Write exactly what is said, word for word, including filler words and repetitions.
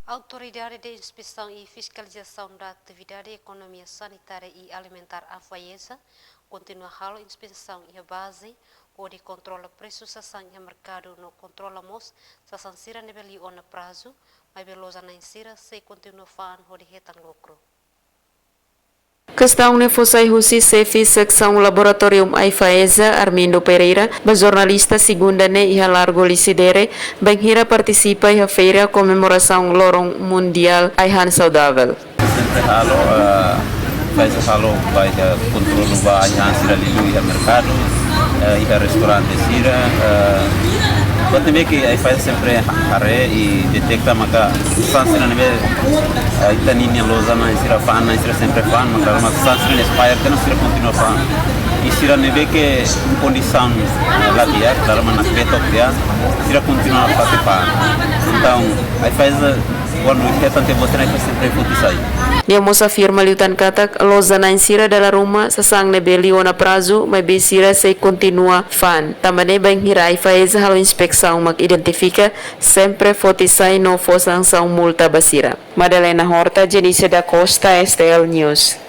Autoridade de Inspesaun i Fiskalizasaun da Atividade Ekonomia Sanitária i Alimentár, AIFAESA, kontinua halo inspesaun iha baze hodi kontrola presu sasán iha merkadu no kontrola mós sasán sira ne'ebé liu ona prazu, maibé loja-na'in sira sei kontinua fa'an hodi hetan lukru. Kestaun ne'e fó sai husi Xefe Seksaun Laboratorium AIFAESA, Armindo Pereira, ba jornalista Segunda ne'e iha Largo Lisidere, bainhira partisipa iha feira komemorasaun Loron Mundiál Ai-han Saudável. Sempre halo, eh, faz halo, ba iha kontrolu ba ai-han sira liu iha merkadu, eh, iha restaurante sira, eh, buat ne'ebé ke AIFAESA sempre haree i deteta maka sasán sira ne'ebé, eh, ita-nia loja-na'in sira fa'an, na'in sira sempre fa'an, maka ruma sasán sira expire, entaun sira kontinua fa'an. I sira ne'ebé ke kondisaun, eh, la di'ak, dalam anak betok dia, sira kontinua fa'an. Entaun, AIFAESA, kuandu hetan tiha buat sira-ne'e, sempre foti sai. Nia mós afirma liután katak loja-na'in sira dala ruma sasán ne'ebé liu ona prazu, maibé sira sei kontinua fa'an. Tanba ne'e bainhira AIFAESA halo inspesaun mak identifika, sempre foti sai no fó sansaun multa ba sira. Madalena Horta, Jenice da Costa, STL News.